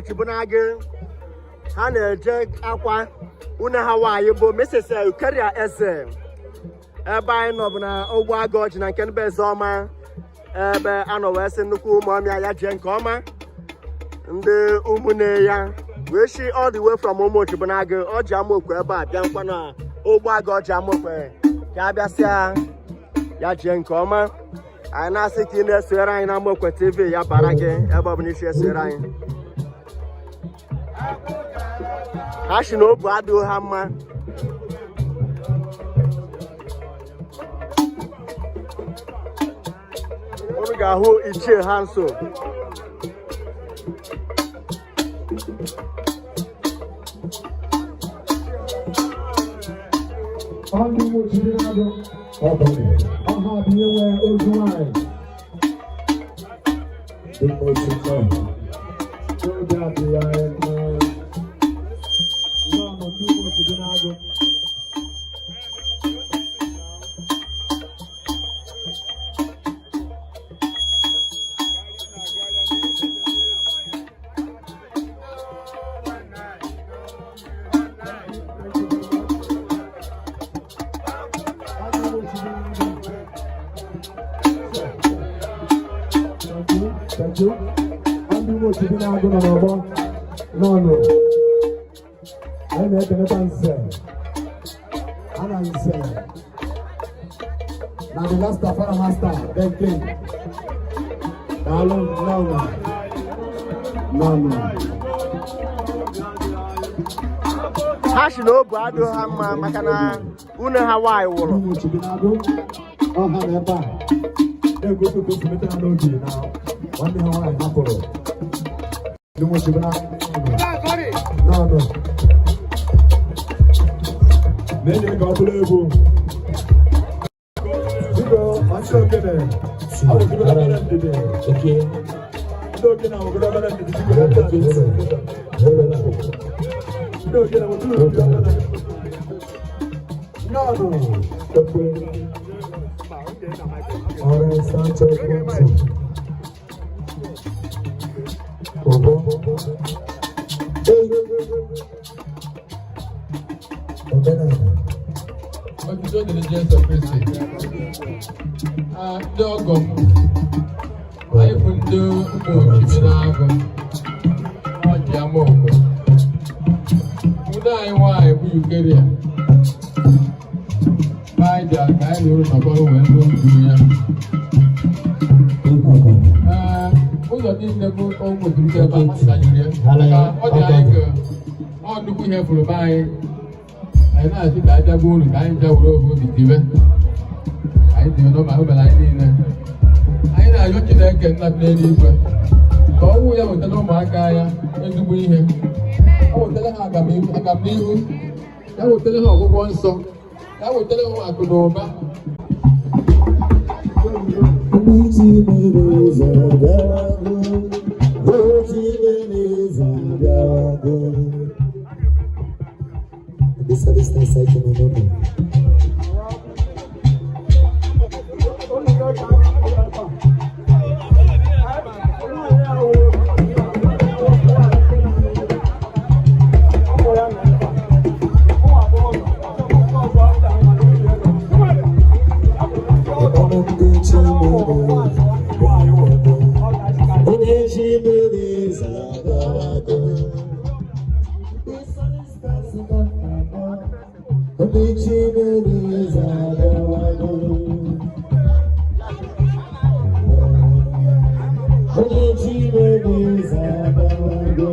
Ụmụchibunagụ ha na-eje akwa une ha nwaanyị bụ Mrs. Eucharia Eze. Ebe anyị nọ bụ na Ogbuagụ Ọjị na nke mba Ezeọma, ebe a nọ wee sị nnukwu ụmụọmịa ya jee nke ọma. Ndị ụmụnne ya wee shi all the way from Ụmụchibunagụ Ọjị Amokwe ebe a bịa nkwa na Ogbuagụ Ọjị Amokwe ka a bịasịa ya jee nke ọma. Anyị na-asị ka ị na-esonyere anyị na Amokwe TV, ya bara gị ebe ọ bụla isi esonyere anyị. Ha si na obu adịghị ha mma. Unu ga-ahụ ichie ha nso. Ndị Ụmụchibunagụ ọha bụ ihe nwe ozu nwanyị dị mma obi adịghị anyị mma. Nnọọ, ndị Ụmụchibunagụ. Thank you. Thank you. Ndị Ụmụchibunagụ nọ n'ọgbọ nọnụ. Anyị na-ekelekwa nze. A na nze. Na the last Afara master, Ben King. Daalụ nnọọ. Nnọọ. Ha si na obu adịghị ha mma maka na une ha nwaanyị wụrụ. Ụmụchibunagụ ọha na ebe a na-egosi otu o si metụ ha n'obi na nwanne ha nwaanyị hapụrụ. Ndị Ụmụchibunagụ nọnụ. Na-enye ka ọ bụrụ egwu. Biko, ọchị ogene, awụgoro obere ndidi. Ndị ogene awụgoro obere ndidi, biko, na ndị ndị ogene awụgoro obere ndidi. Nọnụ. Alright, sound check one two. Obo. Hey. Omenala. Otito dịrị Jesu Kristi. Ah, ndị ọgọ m, anyị bụ ndị Ụmụchibunagụ Ọjị Amokwe. Nwunye anyị nwaanyị bụ Eucharia. Anyị bịara ka anyị lụrụ nọkọrọ wee lụọ ndụ ya. Ee, ụzọ niile bụ ụmụ ebe a masịrị ya. Maka ọ dị anyị ka ọ nnukwu ihe fụrụ be anyị. Anyị na-asị ka anyị bịa unu ka anyị bịa were ofu obi tiwe anyị tiwe n'ụma obere anyị niile. Anyị na-arịọ Chineke nna bi n'eluigwe ka ọ wụ ya wetara ụmụaka ya ezigbo ihe, ọ wetara ha agamnihu, ya wetara ha ọgwụgwọ nsọ, ya wetara ha akụ na ụba. Ndị chi mere ụzọ bịarago, ochi mere ụzọ bịarago. This is distance I can remember. Ọnụ ndị chi mere ụzọ bịarago. Onye chi mere ụzọ bịarago. Ndị chi mere ụzọ bịarago. Onye chi mere ụzọ bịarago.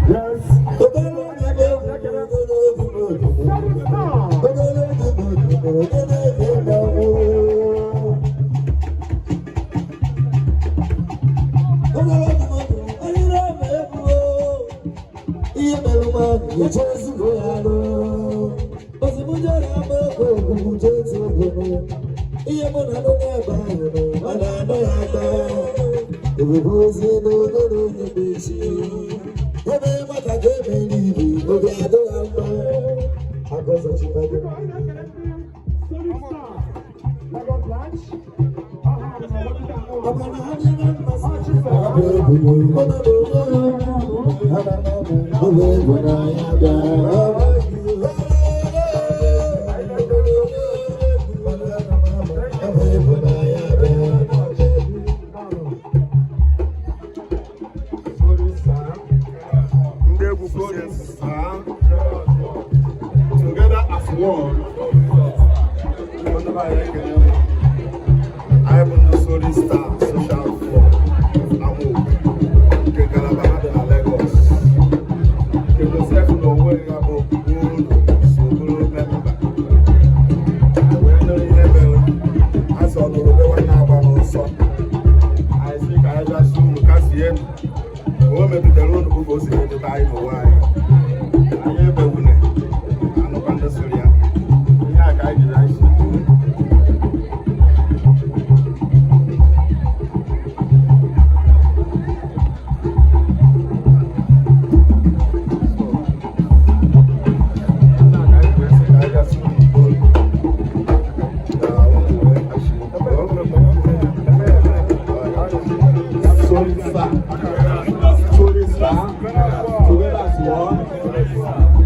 Yes. Ihe mere mmadụ echezugo ya arụ ozugbo jere ama okwu jetu obodo ihe mụ na anụ n'ebe ahụ nọ, ọ na-anụ ya aka. Ozi n'ogoro onye bụ echi. Ebe nwata ga-emeri ibe, obi adịghị mma. Agọzọchibado. Ọ bụ egwu na ya bịa. Ọ bụ egwu na ya bịa. Ndị egwu kwụsị. Together as one. Anyị bụ ndị Solid Star Social Club Amaokwe nke ngalaba ha dị na Lagos. Nke Joseph na onwe ya bụ uru so bụrụ memba. Wee nụrụ ihe mere, a sị ọ nụrụ be nwanne agba n'ọsọ. Anyị sị ka anyị bịa sị unu kasie ka o metụtara unu bụ ka o si metụta anyị n'ụwa anyị. Anyị ebewune anụkwa ndị soro ya. Ihe a ka anyị jiri anyị si kwuo. Solid Star. Solid Star. Together as one.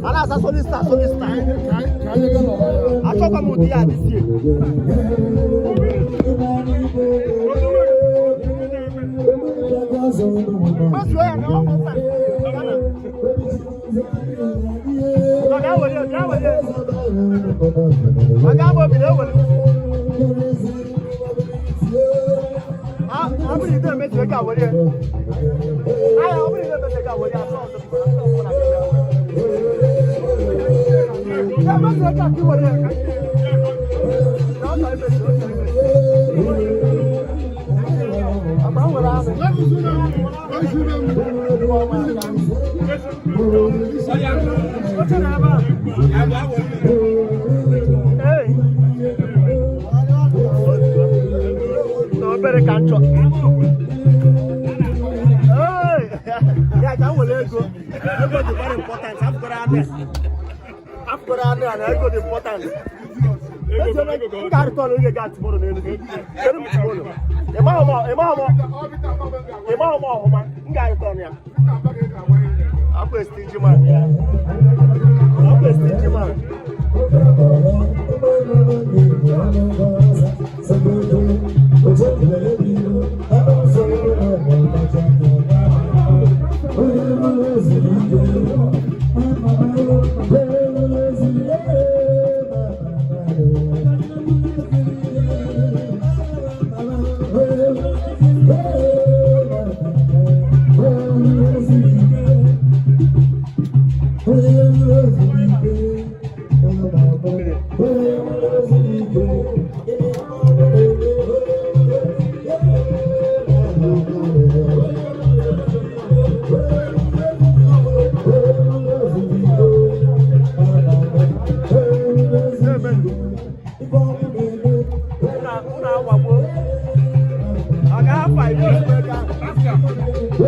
A na-asa Solid Star, Solid Star. Achọkwa m ụdị ya adịsie. Gbazuo ya na ọ bụ mba. Ọ ga-ewere ya, bịa were ya. Ọ ga-abụ obi na ewere. Ọ bụrụ ide emechi ego a were ya. Aya, ọ bụrụ ide emechi ego a were ya, atọ ọzọ, atọ ọzọ na ya were. Ya emechi ego a ka ị were ya, ka ị na ọ chọrọ imechi, ọ chọrọ imechi. Agba nwere anụ. Oche na ebe a. Ee. Na obere ka m chọ. Ee. Ya ka m were ego. Ego dị very important. Afụgoro anụ a. Afụgoro anụ a na ego dị important. M ga-arịta ọnụ oge gaa tomorrow n'Enugu. Kedu m tomorrow? Ị maghị m ị maghị m ọhụma. M ga-arịta ọnụ ya. Akwa stingy man ya. Akwa stingy man. Unu awagbo. Ọ ga-afa ibe ozugbo ego ahụ.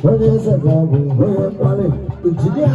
Onye eze ga-abụ onye mkpali, injinia.